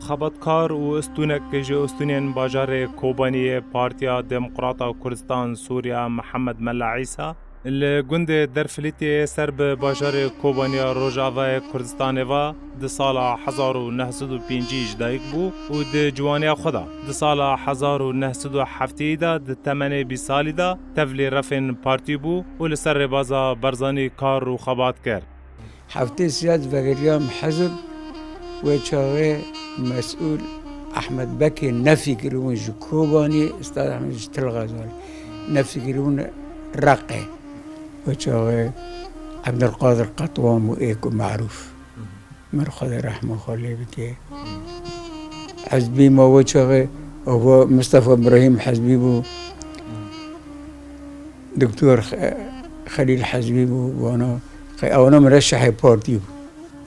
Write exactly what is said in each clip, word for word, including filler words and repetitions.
Xebatkar û stûnek ji stûnên bajarê Kobaniyê Partiya Demokrata Kurdistan Sûriya Mihemed Mela Îsa li gundê Derfilîtiyê ser bi bajarê Kobaniya Rojavayê Kurdistanê ve di sala hezar û neh sed û pêncî ji dayik bû û di ciwaniya xwe de di sala hezar û neh sed û heftê de di temenê bîst salî de tevlî refên partî bû û li ser rêbaza Barzanî kar û xebat kir. Heftê siyas vegeriyam hizb, wê çaxê mesûl Ehmed Bekê nefî kiribûn ji Kobanî, Ustad Ehmed ji Til Xezal nefî kiribûn Reqê. Wê çaxê Ebdulqadir Qetwan bû ê ku merûf. Mir Xwedê rehma xwe lê bike. Hizbî ma wê çaxê, ava Mistefa Birahîm hizbî bû. Doktor Xe-, Xelîl Hezbî bû, vana, qey ewana mireşehê partî bû.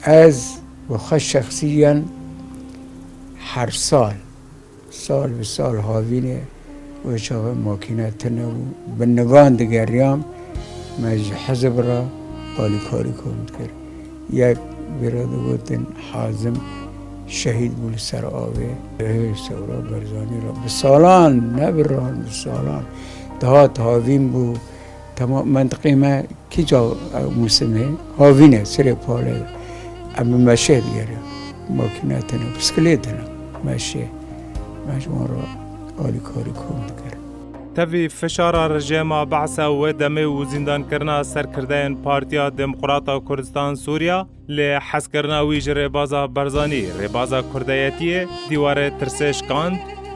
Ez bi xwe şexsiyen her sal, sal bi sal havînê wê çaxê makîne tune bû. Bi nigan digeriyam, me ji hizb re alîkarî kom dikir. Yek vira digotin Hazim şehîd bû li ser avê. Ê, Sewra Barzanî re bi salan, ne bi ran, bi salan. Dihat havîn bû. Tema mentiqê me kîca, e, mûsimê havîn e, sirê pale. Em bi meşê digere. Makîne tune, bisikilê tune, meşê. Me ji wan re alîkarî kom dikir. Tevî fişara rejêma Behsa wê demê û zîndankirina serkirdeyên Partiya Demokrata Kurdistan Sûriya, lê hezkirina wî ji rêbaza Barzanî, rêbaza kurdeyetiyê, dîwarê tirsê şikand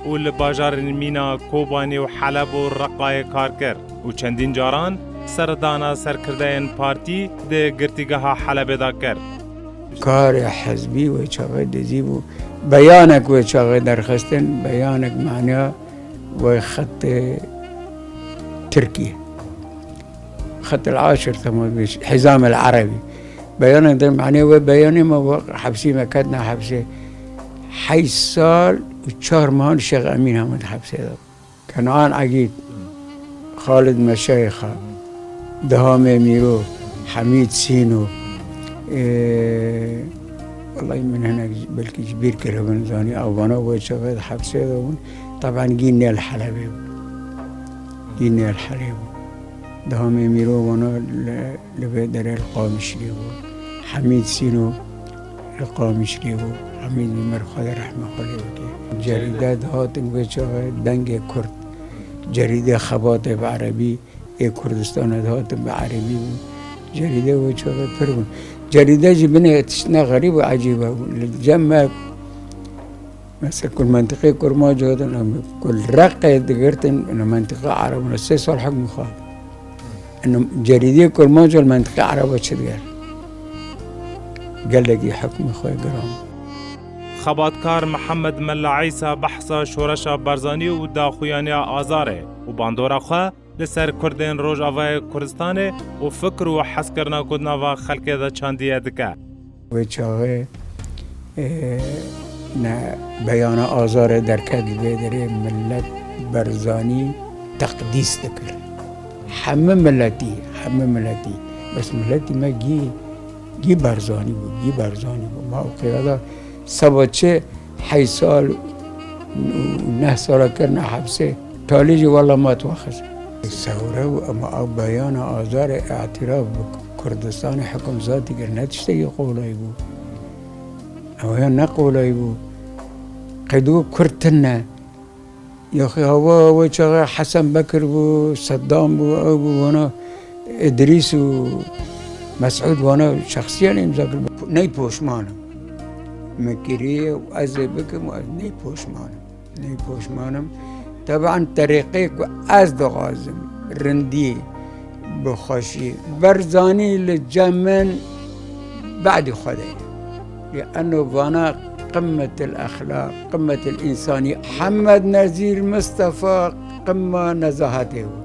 û li bajarên mîna Kobanî û Heleb û Reqayê kar kir û çendîn caran serdana serkirdeyên partî di girtîgeha Helebê de kir. Karê hizbî wê çaxê dizî bû. Beyanek wê çaxê derxistin, beyanek maniya wê xetê Tirkî. Xet el-aşir, tema bêj, hizam el-erebî. Beyanek de, manê wê beyanê me, we hepsî me ketna hepsê. Heyş sal û çar mehan Şêx Emîn Hemûd hepsê de. Kenan Egîd, Xalid Meşayîxa, Dihamê Mîro, Hemîd Sîno, ê, wellahî min hinek belkî ji bîr kiribin, zanî, ew vana wê çaxê di hepsê de bûn. Teban gî nêl Helebê bû. Gî nêl Helebê bû. Dihamê Mîro vana li, li vê derê li Qamişlî bû. Hemîd Sîno li Qamişlî bû. Hemîd Îmer, Xwedê rehma xwe lê bike. Cerîde dihatin vê çaxê Dengê Kurd. Cerîdê Xebatê bi erebî, ê Kurdistanê dihatin bi erebî bû. Cerîde wê çaxê pir bûn. Cerîde jî binê tiştine xerîb û ecîbe bû. Li cem me Mesela ku li mentiqê Kurmancê hatin, em ku li Reqê digirtin, li mentiqa Ereb, li sê sal hukmê xwe. Ino cerîdê Kurmancê li mentiqê Ereba çi diger? Gelekî hukmê xwe giran. Xebatkar Mihemed Mela Îsa behsa şoreşa Barzanî û daxuyaniya Azarê û bandora xwe li ser Kurdên Rojavayê Kurdistanê û fikr û hezkirina ku di nava xelkê de çandiye dike. Wê çaxê, e, ne beyana Azarê derket li vê derê, millet Barzanî teqdîs dikir. Hemî miletî, hemî miletî. Bes miletî me gî, gî Barzanî bû, gî Barzanî bû. Ma ew qeyada seba çi heyş sal û neh sala kirine hepsê. Talî jî wela ma tu xist. Sewre û ema ew beyana Azarê îtiraf bi Kurdistanê hukimzatî kir, ne tiştekî qolay bû. Ew ya ne qolay bû. Qey dû Kurd tune. Yaxî hewa wê çaxê Hesen Bekir bû, Seddam bû, ew bû, wana Îdrîs û Mesûd, wana şexsiyan îmza kir. Ney poşman im. Min kiriye û ez ê bikim û ez ney poşman im. Ney poşman im. Teban terîqê ku ez dixwazim, rindî, bi xweşî. Barzanî li cem min badî Xwedê ye. Li eno vana qimmet el exlaq, qimmet el însanî. Hemed Nezîr Mistefa qimma nezahetê bû.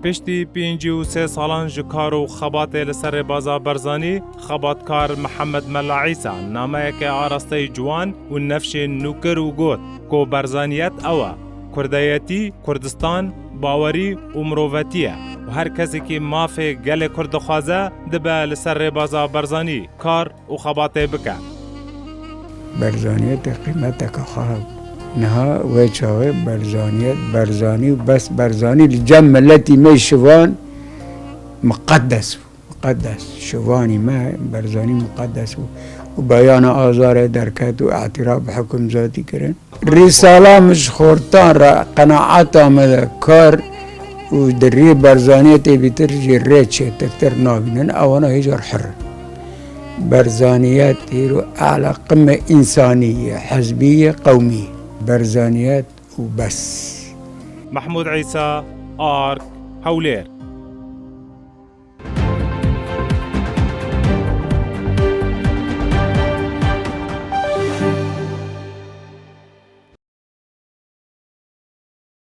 Piştî pêncî û sê salan ji kar û xebatê li ser rêbaza Barzanî, xebatkar Mihemed Mela Îsa nameyeke arasteyî ciwan û nefşên nû kir û got ku Barzaniyet ew e, kurdeyetî, Kurdistan, bawerî û mirovetî ye û her kesekî mafê gelê Kurd dixwaze, dibe li ser rêbaza Barzanî kar û xebatê bike. Berzaniyetê qîmeteke xwe hebû. Niha wê çaxê Berzaniyet, Berzanî û bes Berzanî li cem miletî me şivan miqedes bû. Miqedes. Şivanî me Berzanî miqedes bû. Û beyana azarê derket û îtiraf bi hukm zatî kirin. Rîsala min ji xortan re qenaeta me de kar û di rê Berzaniyetê bîtir jî rê çêtirtir nabînin, ewana hêjar hir in. Berzaniyet hîro ala qimê însanî ye, hizbî ye, qewmî ye. Berzaniyet û bes. Mehmûd Îsa, Ark, Hewlêr.